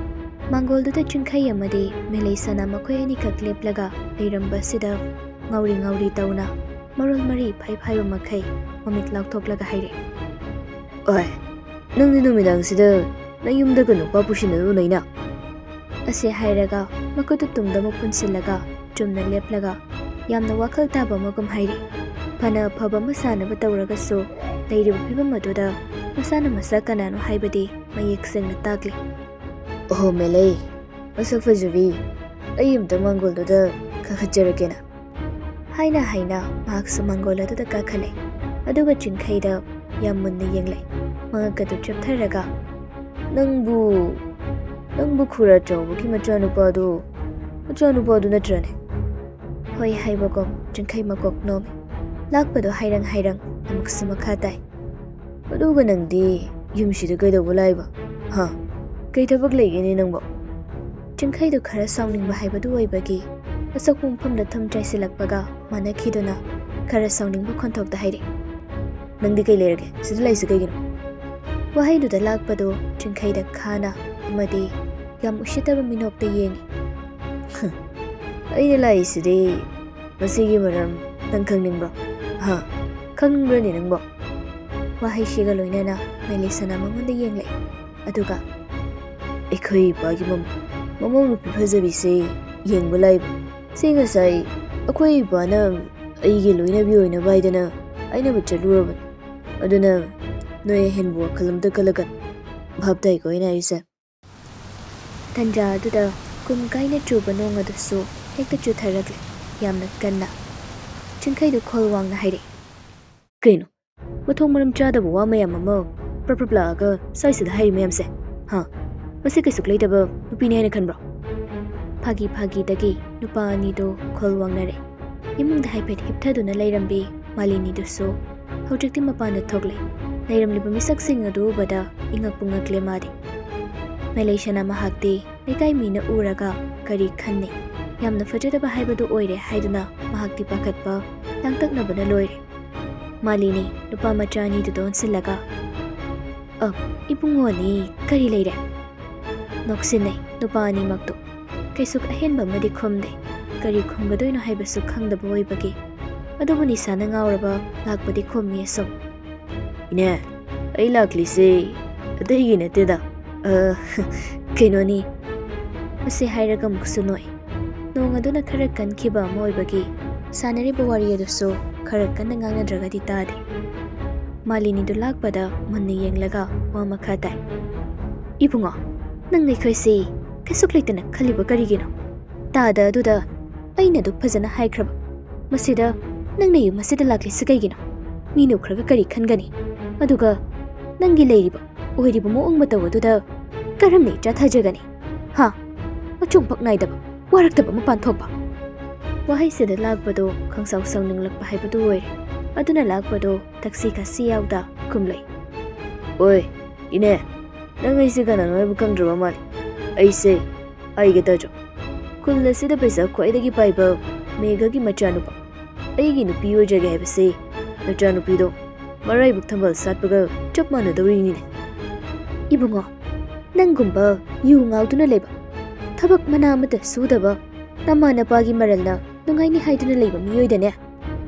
ꯃꯥꯡꯒꯣꯜꯗꯨꯗ ꯆꯤꯡꯈꯩ ꯑꯃꯗꯤ ꯃꯦꯂꯩ ꯁꯅꯥ ꯃꯈꯣꯏ ꯑꯅꯤꯈꯛ ꯂꯦꯞꯂꯒ ꯂꯩꯔꯝꯕꯁꯤꯗ ꯉꯥꯎꯔꯤ ꯉꯥꯎꯔꯤ ꯇꯧꯅ ꯃꯔꯣꯜ ꯃꯔꯤ ꯐꯩ ꯐꯥꯏꯕ ꯃꯈꯩ ꯃꯃꯤꯠ ꯂꯥꯎꯊꯣꯛꯂꯒ ꯍꯥꯏꯔꯛꯏ꯫ "ꯑꯣꯏ, ꯅꯪꯗꯤ ꯅꯨꯃꯤꯗꯥꯡꯁꯤꯗ ꯅꯌꯨꯝꯗꯒ ꯅꯨꯄꯥ ꯄꯨꯁꯤꯟꯅꯗꯨꯅ ꯂꯩꯅ?" ꯑꯁꯤ ꯍꯥꯏꯔꯒ ꯃꯈꯨꯠꯇꯨ ꯇꯨꯡꯗ ꯑꯃꯨꯛ ꯄꯨꯟꯁꯤꯜꯂꯒ ꯆꯨꯝꯅ ꯂꯦꯞꯂꯒ ꯌꯥꯝꯅ ꯋꯥꯈꯜ ꯇꯥꯕ ꯑꯃꯒꯨꯝ ꯍꯥꯏꯔꯤ꯫ ꯐꯅ ꯑꯐꯕ ꯑꯃ ꯁꯥꯟꯅꯕ ꯇꯧꯔꯒꯁꯨ ꯂꯩꯔꯤꯕ ꯐꯤꯕꯝ ꯑꯗꯨꯗ ꯃꯁꯥꯅ ꯃꯁꯥ ꯀꯅꯥꯅꯣ ꯍꯥꯏꯕꯗꯤ ꯃꯌꯦꯛ ꯁꯦꯡꯅ ꯇꯥꯛꯂꯤ꯫ "ꯑꯣꯍꯣ ꯃꯦꯂꯩ, ꯃꯁꯛ ꯐꯖꯕꯤ, ꯑꯩ ꯑꯝꯇ ꯃꯥꯡꯒꯣꯜꯗꯨꯗ ꯀꯥꯈꯠꯆꯔꯛꯀꯦꯅ" ꯍꯥꯏꯅ ꯍꯥꯏꯅ ꯃꯍꯥꯛꯁꯨ ꯃꯥꯡꯒꯣꯜ ꯑꯗꯨꯗ ꯀꯥꯈꯠꯂꯦ꯫ ꯑꯗꯨꯒ ꯆꯤꯡꯈꯩꯗ ꯌꯥꯝ ꯃꯨꯟꯅ ꯌꯦꯡꯂꯦ꯫ ꯃꯉꯛ ꯑꯗꯨ ꯆꯦꯞꯊꯔꯒ, "ꯅꯪꯕꯨ, ꯅꯪꯕꯨ ꯈꯨꯔꯥ ꯆꯥꯎꯕꯒꯤ ꯃꯆꯥꯅꯨꯄꯥꯗꯨ, ꯃꯆꯥꯅꯨꯄꯥꯗꯨ ꯅꯠꯇ꯭ꯔꯅꯦ?" ꯍꯣꯏ ꯍꯥꯏꯕꯒꯨꯝ ꯆꯤꯡꯈꯩ ꯃꯀꯣꯛ ꯅꯣꯝꯃꯤ꯫ ꯂꯥꯛꯄꯗꯣ ꯍꯥꯏꯔꯪ ꯍꯥꯏꯔꯪ ꯑꯃꯨꯛꯁꯨ ꯃꯈꯥ ꯇꯥꯏ꯫ "ꯑꯗꯨꯒ ꯅꯪꯗꯤ ꯌꯨꯝꯁꯤꯗ ꯀꯩꯗꯧꯕ ꯂꯥꯛꯏꯕ? ꯍꯥ? ꯀꯩ ꯊꯕꯛ ꯂꯩꯒꯦꯅꯦ ꯅꯪꯕꯣ?" ꯆꯤꯡꯈꯩꯗꯨ ꯈꯔ ꯁꯥꯎꯅꯤꯡꯕ ꯍꯥꯏꯕꯗꯨ ꯑꯣꯏꯕꯒꯤ ꯑꯆꯧꯕ ꯃꯐꯝꯗ ꯊꯨꯝ ꯆꯥꯏꯁꯤꯜꯂꯛꯄꯒ ꯃꯥꯟꯅꯈꯤꯗꯨꯅ ꯈꯔ ꯁꯥꯎꯅꯤꯡꯕ ꯈꯣꯟꯊꯣꯛꯇ ꯍꯥꯏꯔꯛꯏ꯫ "ꯅꯪꯗꯤ ꯀꯩ ꯂꯩꯔꯒꯦ? ꯁꯤꯗ ꯂꯩꯁꯤ ꯀꯩꯒꯤꯅꯣ?" ꯋꯥꯍꯩꯗꯨꯗ ꯂꯥꯛꯄꯗꯨ ꯆꯤꯡꯈꯩꯗ ꯈꯥꯅ ꯑꯃꯗꯤ ꯌꯥꯝ ꯎꯁꯤꯠꯇꯕ ꯃꯤꯅꯣꯛꯇ ꯌꯦꯡꯉꯤ꯫ "ꯑꯩꯅ ꯂꯥꯛꯏꯁꯤꯗꯤ ꯃꯁꯤꯒꯤ ꯃꯔꯝ ꯅꯪ ꯈꯪꯅꯤꯡꯕ꯭ꯔꯣ? ꯍꯥ? ꯈꯪꯅꯤꯡꯕ꯭ꯔꯅꯦ ꯅꯪꯕꯣ?" ꯋꯥꯍꯩꯁꯤꯒ ꯂꯣꯏꯅꯅ ꯃꯦꯂꯤꯁꯅꯥ ꯃꯉꯣꯟꯗ ꯌꯦꯡꯂꯛꯏ꯫ ꯑꯗꯨꯒ, "ꯑꯩꯈꯣꯏ ꯏꯄꯥꯒꯤ ꯃꯃꯧ, ꯃꯃꯧ ꯅꯨꯄꯤ ꯐꯖꯕꯤꯁꯦ ꯌꯦꯡꯕ ꯂꯥꯛꯏꯕ꯫ ꯁꯤ ꯉꯁꯥꯏ ꯑꯩꯈꯣꯏ ꯏꯄꯥꯅ ꯑꯩꯒꯤ ꯂꯣꯏꯅꯕꯤ ꯑꯣꯏꯅꯕ ꯍꯥꯏꯗꯅ ꯍꯥꯏꯅꯕ ꯆꯠꯂꯨꯔꯕꯅꯤ꯫ ꯑꯗꯨꯅ ꯅꯣꯏ ꯑꯍꯦꯟꯕ ꯋꯥꯈꯜ ꯑꯝꯇ ꯈꯜꯂꯛꯀꯅꯨ꯫ ꯚꯥꯞ ꯇꯥꯏꯀꯣ ꯑꯩꯅ ꯍꯥꯏꯔꯤꯁꯦ?" ꯇꯟꯖꯥ ꯑꯗꯨꯗ ꯀꯨꯝ ꯀꯥꯏꯅ ꯆꯨꯕ ꯅꯣꯡ ꯑꯗꯨꯁꯨ ꯍꯦꯛꯇ ꯆꯨꯊꯔꯛꯂꯦ, ꯌꯥꯝꯅ ꯀꯟꯅ꯫ ꯆꯤꯡꯈꯩꯗꯨ ꯈꯣꯜ ꯋꯥꯡꯅ ꯍꯥꯏꯔꯛꯏ꯫ "ꯀꯩꯅꯣ? ꯃꯊꯣꯡ ꯃꯔꯝ ꯆꯥꯗꯕ ꯋꯥ ꯃꯌꯥꯝ ꯑꯃ ꯄ꯭ꯔꯞ ꯄ꯭ꯔꯞ ꯂꯥꯛꯑꯒ ꯁ꯭ꯋꯥꯏꯁꯤꯗ ꯍꯥꯏꯔꯤ ꯃꯌꯥꯝꯁꯦ? ꯍꯥ? ꯃꯁꯤ ꯀꯩꯁꯨ ꯂꯩꯇꯕ ꯅꯨꯄꯤꯅꯤ ꯍꯥꯏꯅ ꯈꯟꯕ꯭ꯔꯣ?" ꯐꯥꯒꯤ ꯐꯥꯒꯤꯗꯒꯤ ꯅꯨꯄꯥ ꯑꯅꯤꯗꯨ ꯈꯣꯜ ꯋꯥꯡꯅꯔꯦ꯫ ꯏꯃꯨꯡꯗ ꯍꯥꯏꯐꯦꯠ ꯍꯤꯞꯊꯗꯨꯅ ꯂꯩꯔꯝꯕꯤ ꯃꯥꯂꯤꯅꯤꯗꯨꯁꯨ ꯍꯧꯖꯤꯛꯇꯤ ꯃꯄꯥꯟꯗ ꯊꯣꯛꯂꯦ꯫ ꯂꯩꯔꯝꯂꯤꯕ ꯃꯤꯁꯛꯁꯤꯡ ꯑꯗꯨ ꯎꯕꯗ ꯏꯉꯛꯄꯨ ꯉꯛꯂꯦ ꯃꯥꯗꯤ꯫ ꯃꯦꯂꯩꯁꯅꯥ ꯃꯍꯥꯛꯇꯤ ꯂꯩꯀꯥꯏ ꯃꯤꯅ ꯎꯔꯒ ꯀꯔꯤ ꯈꯟꯅꯤ, ꯌꯥꯝꯅ ꯐꯖꯗꯕ ꯍꯥꯏꯕꯗꯨ ꯑꯣꯏꯔꯦ ꯍꯥꯏꯗꯨꯅ ꯃꯍꯥꯛꯇꯤ ꯄꯥꯈꯠꯄ, ꯂꯥꯡꯇꯛꯅꯕꯅ ꯂꯣꯏꯔꯦ꯫ ꯃꯥꯂꯤꯅꯤ ꯅꯨꯄꯥ ꯃꯆꯥ ꯑꯅꯤꯗꯨꯗ ꯑꯣꯟꯁꯤꯜꯂꯒ, "ꯑ, ꯏꯕꯨꯡꯉꯣꯅꯤ, ꯀꯔꯤ ꯂꯩꯔꯦ?" ꯅꯣꯛꯁꯤꯟꯅꯩ ꯅꯨꯄꯥ ꯑꯅꯤꯃꯛꯇꯨ꯫ ꯀꯩꯁꯨ ꯑꯍꯦꯟꯕ ꯑꯃꯗꯤ ꯈꯨꯝꯗꯦ꯫ ꯀꯔꯤ ꯈꯨꯝꯒꯗꯣꯏꯅꯣ ꯍꯥꯏꯕꯁꯨ ꯈꯪꯗꯕ ꯑꯣꯏꯕꯒꯤ꯫ ꯑꯗꯨꯕꯨ ꯅꯤꯁꯥꯅ ꯉꯥꯎꯔꯕ ꯂꯥꯛꯄꯗꯤ ꯈꯨꯝꯃꯤ ꯑꯁꯨꯝ꯫ "ꯏꯅꯦ, ꯑꯩ ꯂꯥꯛꯂꯤꯁꯦ ꯑꯇꯩꯒꯤ ꯅꯠꯇꯦꯗ꯫ ꯑ, ꯀꯩꯅꯣꯅꯤ꯫" ꯃꯁꯤ ꯍꯥꯏꯔꯒ ꯑꯃꯨꯛꯁꯨ ꯅꯣꯛꯏ꯫ ꯅꯣꯡ ꯑꯗꯨꯅ ꯈꯔ ꯀꯟꯈꯤꯕ ꯑꯃ ꯑꯣꯏꯕꯒꯤ ꯁꯥꯟꯅꯔꯤꯕ ꯋꯥꯔꯤ ꯑꯗꯨꯁꯨ ꯈꯔ ꯀꯟꯅ ꯉꯥꯡꯅꯗ꯭ꯔꯒꯗꯤ ꯇꯥꯗꯦ꯫ ꯃꯥꯂꯤꯅꯤꯗꯨ ꯂꯥꯛꯄꯗ ꯃꯨꯟꯅ ꯌꯦꯡꯂꯒ ꯋꯥ ꯃꯈꯥ ꯇꯥꯏ꯫ "ꯏꯕꯨꯡꯉꯣ, ꯅꯪ ꯑꯩꯈꯣꯏꯁꯤ ꯀꯩꯁꯨ ꯂꯩꯇꯅ ꯈꯜꯂꯤꯕ ꯀꯔꯤꯒꯤꯅꯣ? ꯇꯥꯗ ꯑꯗꯨꯗ ꯑꯩꯅ ꯑꯗꯨ ꯐꯖꯅ ꯍꯥꯏꯈ꯭ꯔꯕ꯫ ꯃꯁꯤꯗ ꯅꯪꯅ ꯌꯨꯝ ꯑꯁꯤꯗ ꯂꯥꯛꯂꯤꯁꯤ ꯀꯩꯒꯤꯅꯣ? ꯃꯤꯅ ꯎꯈ꯭ꯔꯒ ꯀꯔꯤ ꯈꯟꯒꯅꯤ? ꯑꯗꯨꯒ ꯅꯪꯒꯤ ꯂꯩꯔꯤꯕ ꯑꯣꯏꯔꯤꯕ ꯃꯑꯣꯡ ꯃꯇꯧ ꯑꯗꯨꯗ ꯀꯔꯝꯅ ꯏꯆꯥ ꯊꯥꯖꯒꯅꯤ? ꯍꯥ? ꯑꯆꯨꯝꯄꯛ ꯅꯥꯏꯗꯕ, ꯋꯥꯔꯛꯇꯕ ꯃꯄꯥꯟ ꯊꯣꯛꯄ?" ꯋꯥꯍꯩꯁꯤꯗ ꯂꯥꯛꯄꯗꯣ ꯈꯪꯁꯥꯎ ꯁꯥꯎꯅꯤꯡꯂꯛꯄ ꯍꯥꯏꯕꯗꯨ ꯑꯣꯏꯔꯦ꯫ ꯑꯗꯨꯅ ꯂꯥꯛꯄꯗꯣ ꯊꯛꯁꯤ ꯈꯥꯁꯤ ꯌꯥꯎꯗ ꯈꯨꯝꯂꯩ꯫ "ꯑꯣꯏ, ꯏꯅꯦ, ꯅꯪ ꯑꯩꯁꯦ ꯀꯅꯥꯅꯣ ꯍꯥꯏꯕ ꯈꯪꯗ꯭ꯔꯕ ꯃꯥꯜꯂꯦ꯫ ꯑꯩꯁꯦ ꯑꯩꯒ ꯇꯥꯖꯣ, ꯈꯨꯜ ꯑꯁꯤꯗ ꯄꯩꯁꯥ ꯈ꯭ꯋꯥꯏꯗꯒꯤ ꯄꯥꯏꯕ ꯃꯦꯘꯒꯤ ꯃꯆꯥꯅꯨꯄꯥ꯫ ꯑꯩꯒꯤ ꯅꯨꯄꯤ ꯑꯣꯏꯖꯒꯦ ꯍꯥꯏꯕꯁꯦ ꯅꯆꯥꯅꯨꯄꯤꯗꯣ ꯃꯔꯥꯏꯕꯛ ꯊꯝꯕꯥꯜ ꯁꯥꯠꯄꯒ ꯆꯞ ꯃꯥꯟꯅꯗꯧꯔꯤꯅꯤꯅꯦ꯫" "ꯏꯕꯨꯡꯉꯣ, ꯅꯪꯒꯨꯝꯕ ꯌꯨ ꯉꯥꯎꯗꯨꯅ ꯂꯩꯕ, ꯊꯕꯛ ꯃꯅꯥ ꯑꯃꯠꯇ ꯁꯨꯗꯕ ꯅꯃꯥ ꯅꯄꯥꯒꯤ ꯃꯔꯜꯅ ꯅꯨꯡꯉꯥꯏꯅꯤ ꯍꯥꯏꯗꯨꯅ ꯂꯩꯕ ꯃꯤꯑꯣꯏꯗꯅꯦ,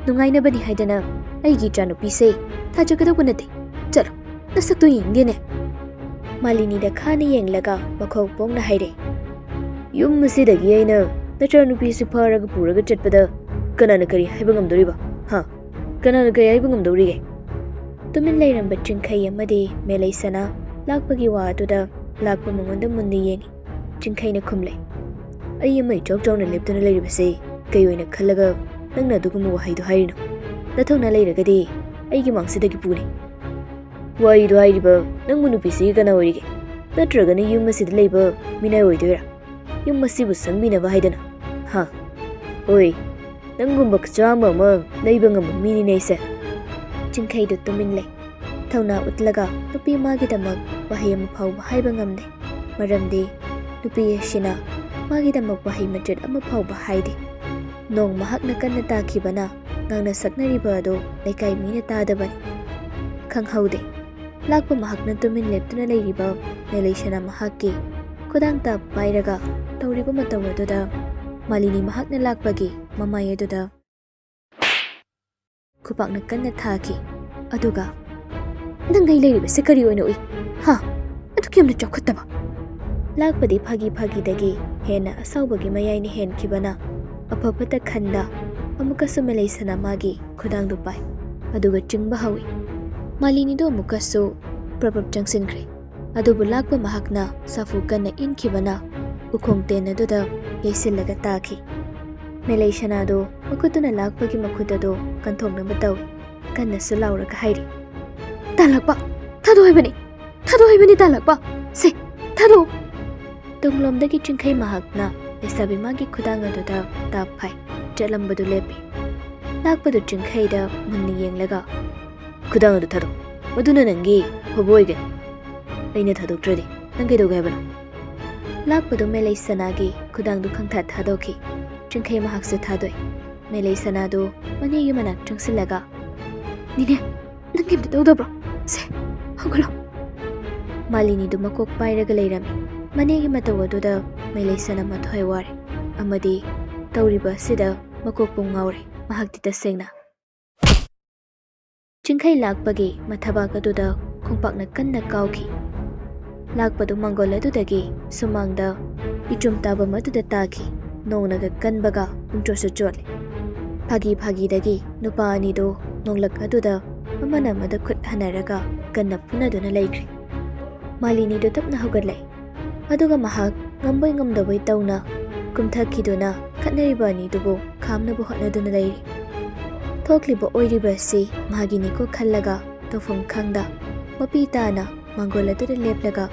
ꯅꯨꯡꯉꯥꯏꯅꯕꯅꯤ ꯍꯥꯏꯗꯅ ꯑꯩꯒꯤ ꯏꯆꯥꯅꯨꯄꯤꯁꯦ ꯊꯥꯖꯒꯗꯧꯕ ꯅꯠꯇꯦ꯫ ꯆꯠꯂꯣ, ꯅꯁꯛꯇꯣ ꯌꯦꯡꯒꯦꯅꯦ꯫" ꯃꯥꯂꯤꯅꯤꯗ ꯈꯥꯅ ꯌꯦꯡꯂꯒ ꯃꯈꯧ ꯄꯣꯡꯅ ꯍꯥꯏꯔꯦ꯫ "ꯌꯨꯝ ꯑꯁꯤꯗꯒꯤ ꯑꯩꯅ ꯅꯆꯥꯅꯨꯄꯤꯁꯤ ꯐꯥꯔꯒ ꯄꯨꯔꯒ ꯆꯠꯄꯗ ꯀꯅꯥꯅ ꯀꯔꯤ ꯍꯥꯏꯕ ꯉꯝꯗꯣꯔꯤꯕ? ꯍꯥ? ꯀꯅꯥꯅ ꯀꯔꯤ ꯍꯥꯏꯕ ꯉꯝꯗꯧꯔꯤꯒꯦ?" ꯇꯨꯃꯤꯟ ꯂꯩꯔꯝꯕ ꯆꯤꯡꯈꯩ ꯑꯃꯗꯤ ꯃꯦꯂꯩꯁꯅꯥ ꯂꯥꯛꯄꯒꯤ ꯋꯥ ꯑꯗꯨꯗ ꯂꯥꯛꯄ ꯃꯉꯣꯟꯗ ꯃꯨꯟꯅ ꯌꯦꯡꯏ꯫ ꯆꯤꯡꯈꯩꯅ ꯈꯨꯝꯂꯦ꯫ "ꯑꯩ ꯑꯃ ꯏꯆꯥꯎ ꯆꯥꯎꯅ ꯂꯦꯞꯇꯨꯅ ꯂꯩꯔꯤꯕꯁꯦ ꯀꯩ ꯑꯣꯏꯅ ꯈꯜꯂꯒ ꯅꯪꯅ ꯑꯗꯨꯒꯨꯝꯕ ꯋꯥꯍꯩꯗꯣ ꯍꯥꯏꯔꯤꯅꯣ? ꯅꯊꯧꯅꯥ ꯂꯩꯔꯒꯗꯤ ꯑꯩꯒꯤ ꯃꯥꯡꯁꯤꯗꯒꯤ ꯄꯨꯅꯤ꯫ ꯋꯥꯔꯤꯗꯣ ꯍꯥꯏꯔꯤꯕ ꯅꯪꯕꯨ ꯅꯨꯄꯤꯁꯤꯒꯤ ꯀꯅꯥ ꯑꯣꯏꯔꯤꯒꯦ? ꯅꯠꯇ꯭ꯔꯒꯅ ꯌꯨꯝ ꯑꯁꯤꯗ ꯂꯩꯕ ꯃꯤꯅꯥꯏ ꯑꯣꯏꯗꯣꯏꯔꯥ? ꯌꯨꯝ ꯑꯁꯤꯕꯨ ꯁꯪꯕꯤꯅꯕ ꯍꯥꯏꯗꯅ? ꯍꯥ? ꯑꯣꯏ, ꯅꯪꯒꯨꯝꯕ ꯀꯆꯥꯝꯕ ꯑꯃ ꯂꯩꯕ ꯉꯝꯕ ꯃꯤꯅꯤꯅꯦ ꯑꯩꯁꯦ꯫ ꯆꯤꯡꯈꯩꯗꯨ ꯇꯨꯃꯤꯟ ꯂꯩ꯫ ꯊꯧꯅꯥ ꯎꯠꯂꯒ ꯅꯨꯄꯤ ꯃꯥꯒꯤꯗꯃꯛ ꯋꯥꯍꯩ ꯑꯃ ꯐꯥꯎꯕ ꯍꯥꯏꯕ ꯉꯝꯗꯦ꯫ ꯃꯔꯝꯗꯤ ꯅꯨꯄꯤ ꯑꯁꯤꯅ ꯃꯥꯒꯤꯗꯃꯛ ꯋꯥꯍꯩ ꯃꯆꯦꯠ ꯑꯃ ꯐꯥꯎꯕ ꯍꯥꯏꯗꯦ꯫ ꯅꯣꯡ ꯃꯍꯥꯛꯅ ꯀꯟꯅ ꯇꯥꯈꯤꯕꯅ ꯉꯥꯡꯅ ꯁꯛꯅꯔꯤꯕ ꯑꯗꯨ ꯂꯩꯀꯥꯏ ꯃꯤꯅ ꯇꯥꯗꯕꯅꯤ꯫ ꯈꯪꯍꯧꯗꯦ꯫ ꯂꯥꯛꯄ ꯃꯍꯥꯛꯅ ꯇꯨꯃꯤꯟ ꯂꯦꯞꯇꯨꯅ ꯂꯩꯔꯤꯕ ꯃꯦꯂꯩꯁꯅꯥ ꯃꯍꯥꯛꯀꯤ ꯈꯨꯗꯥꯡ ꯇꯥꯞ ꯄꯥꯏꯔꯒ ꯇꯧꯔꯤꯕ ꯃꯇꯧ ꯑꯗꯨꯗ ꯃꯥꯂꯤꯅꯤ ꯃꯍꯥꯛꯅ ꯂꯥꯛꯄꯒꯤ ꯃꯃꯥꯏ ꯑꯗꯨꯗ ꯈꯨꯄꯥꯛꯅ ꯀꯟꯅ ꯊꯥꯈꯤ꯫ ꯑꯗꯨꯒ, "ꯅꯪ ꯑꯩ ꯂꯩꯔꯤꯕꯁꯦ ꯀꯔꯤ ꯑꯣꯏꯅ ꯎꯏ? ꯍꯥ? ꯑꯗꯨꯛ ꯌꯥꯝꯅ ꯆꯥꯎꯈꯠꯇꯕ?" ꯂꯥꯛꯄꯗꯤ ꯐꯥꯒꯤ ꯐꯥꯒꯤꯗꯒꯤ ꯍꯦꯟꯅ ꯑꯁꯥꯎꯕꯒꯤ ꯃꯌꯥꯏꯅ ꯍꯦꯟꯈꯤꯕꯅ ꯑꯐ ꯐꯠꯇ ꯈꯟꯗ ꯑꯃꯨꯛꯀꯁꯨ ꯃꯦꯂꯩꯁꯅꯥ ꯃꯥꯒꯤ ꯈꯨꯗꯥꯡꯗꯨ ꯄꯥꯏ꯫ ꯑꯗꯨꯒ ꯆꯤꯡꯕ ꯍꯧꯏ꯫ ꯃꯥꯂꯤꯅꯤꯗꯨ ꯑꯃꯨꯛꯀꯁꯨ ꯄ꯭ꯔꯞ ꯄ꯭ꯔꯞ ꯆꯪꯁꯤꯟꯈ꯭ꯔꯦ꯫ ꯑꯗꯨꯕꯨ ꯂꯥꯛꯄ ꯃꯍꯥꯛꯅ ꯁꯥꯐꯨ ꯀꯟꯅ ꯏꯟꯈꯤꯕꯅ ꯎꯈꯣꯡ ꯇꯦꯟ ꯑꯗꯨꯗ ꯌꯩꯁꯤꯜꯂꯒ ꯇꯥꯈꯤ꯫ ꯃꯦꯂꯩꯁꯅꯥꯗꯨ ꯃꯈꯨꯠꯇꯨꯅ ꯂꯥꯛꯄꯒꯤ ꯃꯈꯨꯠ ꯑꯗꯨ ꯀꯟꯊꯣꯛꯅꯕ ꯇꯧꯏ꯫ ꯀꯟꯅꯁꯨ ꯂꯥꯎꯔꯒ ꯍꯥꯏꯔꯤ, "ꯇꯥꯂꯛꯄ! ꯊꯥꯗꯣꯛ ꯍꯥꯏꯕꯅꯤ! ꯊꯥꯗꯣꯛ ꯍꯥꯏꯕꯅꯤ ꯇꯥꯂꯛꯄ! ꯁꯦ, ꯊꯥꯗꯣꯛ!" ꯇꯨꯡꯂꯣꯝꯗꯒꯤ ꯆꯤꯡꯈꯩ ꯃꯍꯥꯛꯅ ꯂꯩꯁꯥꯕꯤ ꯃꯥꯒꯤ ꯈꯨꯗꯥꯡ ꯑꯗꯨꯗ ꯇꯥꯞ ꯐꯥꯏ꯫ ꯆꯠꯂꯝꯕꯗꯨ ꯂꯦꯞꯄꯤ꯫ ꯂꯥꯛꯄꯗꯨ ꯆꯤꯡꯈꯩꯗ ꯃꯨꯟꯅ ꯌꯦꯡꯂꯒ, "ꯈꯨꯗꯥꯡ ꯑꯗꯨ ꯊꯥꯗꯣꯛ꯫ ꯃꯗꯨꯅ ꯅꯪꯒꯤ ꯑꯐꯕ ꯑꯣꯏꯒꯅꯤ꯫ ꯑꯩꯅ ꯊꯥꯗꯣꯛꯇ꯭ꯔꯗꯤ ꯅꯪ ꯀꯩꯗꯧꯒꯦ ꯍꯥꯏꯕꯅꯣ?" ꯂꯥꯛꯄꯗꯨ ꯃꯦꯂꯩꯁꯅꯥꯒꯤ ꯈꯨꯗꯥꯡꯗꯨ ꯈꯪꯊꯥ ꯊꯥꯗꯣꯛꯈꯤ꯫ ꯆꯤꯡꯈꯩ ꯃꯍꯥꯛꯁꯨ ꯊꯥꯗꯣꯛꯏ꯫ ꯃꯦꯂꯩꯁꯅꯥꯗꯨ ꯃꯅꯦꯒꯤ ꯃꯅꯥꯛ ꯆꯪꯁꯤꯜꯂꯒ, "ꯅꯦꯅꯦ, ꯅꯪ ꯀꯩꯝꯇ ꯇꯧꯗꯕ꯭ꯔꯣ? ꯁꯦ, ꯍꯧꯒꯠꯂꯣ꯫" ꯃꯥꯂꯤꯅꯤꯗꯨ ꯃꯀꯣꯛ ꯄꯥꯏꯔꯒ ꯂꯩꯔꯝꯃꯤ꯫ ꯃꯅꯦꯒꯤ ꯃꯇꯧ ꯑꯗꯨꯗ ꯃꯦꯂꯩꯁꯅꯥ ꯃꯊ꯭ꯋꯥꯏ ꯋꯥꯔꯦ ꯑꯃꯗꯤ ꯇꯧꯔꯤꯕ ꯑꯁꯤꯗ ꯃꯀꯣꯛꯄꯨ ꯉꯥꯎꯔꯦ꯫ ꯃꯍꯥꯛꯇꯤ ꯇꯁꯦꯡꯅ ꯆꯤꯡꯈꯩ ꯂꯥꯛꯄꯒꯤ ꯃꯊꯕꯥꯛ ꯑꯗꯨꯗ ꯈꯣꯡꯄꯥꯛꯅ ꯀꯟꯅ ꯀꯥꯎꯈꯤ꯫ ꯂꯥꯛꯄꯗꯨ ꯃꯥꯡꯒꯣꯜ ꯑꯗꯨꯗꯒꯤ ꯁꯨꯃꯥꯡꯗ ꯏꯆꯨꯝ ꯇꯥꯐꯝ ꯑꯗꯨꯗ ꯇꯥꯈꯤ꯫ ꯅꯣꯡꯅꯒ ꯀꯟꯕꯒ ꯄꯨꯡꯆꯣꯠꯁꯨ ꯆꯣꯠꯂꯤ꯫ ꯐꯥꯒꯤ ꯐꯥꯒꯤꯗꯒꯤ ꯅꯨꯄꯥ ꯑꯅꯤꯗꯨ ꯅꯣꯡꯂꯛ ꯑꯗꯨꯗ ꯑꯃꯅ ꯑꯃꯗ ꯈꯨꯠ ꯍꯟꯅꯔꯒ ꯀꯟꯅ ꯐꯨꯅꯗꯨꯅ ꯂꯩꯈ꯭ꯔꯦ꯫ ꯃꯥꯂꯤꯅꯤꯗꯨ ꯇꯞꯅ ꯍꯧꯒꯠꯂꯛꯏ꯫ ꯑꯗꯨꯒ ꯃꯍꯥꯛ ꯉꯝꯕꯣꯏ ꯉꯝꯗꯕꯣꯏ ꯇꯧꯅ ꯀꯨꯝꯊꯈꯤꯗꯨꯅ ꯈꯠꯅꯔꯤꯕ ꯑꯅꯤꯗꯨꯕꯨ ꯈꯥꯝꯅꯕ ꯍꯣꯠꯅꯗꯨꯅ ꯂꯩꯔꯤ꯫ ꯊꯣꯛꯂꯤꯕ ꯑꯣꯏꯔꯤꯕ ꯑꯁꯤ ꯃꯥꯒꯤꯅꯤꯀꯣ ꯈꯜꯂꯒ ꯇꯧꯐꯝ ꯈꯪꯗ ꯃꯄꯤ ꯇꯥꯅ ꯃꯥꯡꯒꯣꯜ ꯑꯗꯨꯗ ꯂꯦꯞꯂꯒ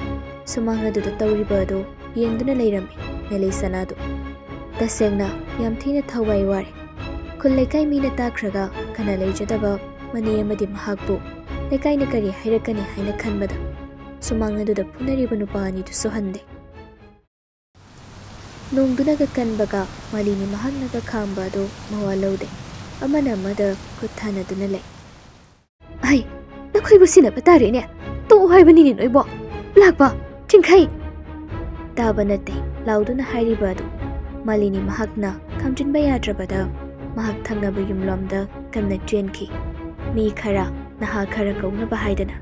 ꯁꯨꯃꯥꯡ ꯑꯗꯨꯗ ꯇꯧꯔꯤꯕ ꯑꯗꯨ ꯌꯦꯡꯗꯨꯅ ꯂꯩꯔꯝꯃꯤ ꯃꯦꯂꯩꯁꯅꯥꯗꯨ꯫ ꯇꯁꯦꯡꯅ ꯌꯥꯝ ꯊꯤꯅ ꯊꯋꯥꯏ ꯋꯥꯔꯦ꯫ ꯈꯨꯜ ꯂꯩꯀꯥꯏ ꯃꯤꯅ ꯇꯥꯈ꯭ꯔꯒ ꯀꯅꯥ ꯂꯩꯖꯗꯕ ꯃꯅꯦ ꯑꯃꯗꯤ ꯃꯍꯥꯛꯄꯨ ꯂꯩꯀꯥꯏꯅ ꯀꯔꯤ ꯍꯥꯏꯔꯛꯀꯅꯤ ꯍꯥꯏꯅ ꯈꯟꯕꯗ ꯁꯨꯃꯥꯡ ꯑꯗꯨꯗ ꯐꯨꯅꯔꯤꯕ ꯅꯨꯄꯥ ꯑꯅꯤꯗꯨꯁꯨ ꯍꯟꯗꯦ꯫ ꯅꯣꯡꯗꯨꯅꯒ ꯀꯟꯕꯒ ꯃꯥꯂꯤꯅꯤ ꯃꯍꯥꯛꯅꯒ ꯈꯥꯝꯕ ꯑꯗꯨ ꯃꯋꯥ ꯂꯧꯗꯦ꯫ ꯑꯃꯅ ꯑꯃꯗ ꯈꯨꯠ ꯊꯥꯅꯗꯨꯅ ꯂꯩ꯫ "ꯑꯩ ꯅꯈꯣꯏꯕꯨ ꯁꯤꯟꯅꯕ ꯇꯥꯔꯦꯅꯦ꯫ ꯇꯣꯛꯎ ꯍꯥꯏꯕꯅꯤꯅꯦ ꯅꯣꯏꯕꯣ꯫ ꯂꯥꯛꯄ, ꯆꯤꯡꯈꯩ!" ꯇꯥꯕ ꯅꯠꯇꯦ ꯂꯥꯎꯗꯨꯅ ꯍꯥꯏꯔꯤꯕ ꯑꯗꯨ꯫ ꯃꯥꯂꯤꯅꯤ ꯃꯍꯥꯛꯅ ꯈꯥꯝꯖꯤꯟꯕ ꯌꯥꯗ꯭ꯔꯕꯗ ꯃꯍꯥꯛ ꯊꯪꯅꯕ ꯌꯨꯝꯂꯣꯝꯗ ꯀꯟꯅ ꯆꯦꯟꯈꯤ꯫ ꯃꯤ ꯈꯔ, ꯅꯍꯥ ꯈꯔ ꯀꯧꯅꯕ ꯍꯥꯏꯗꯅ꯫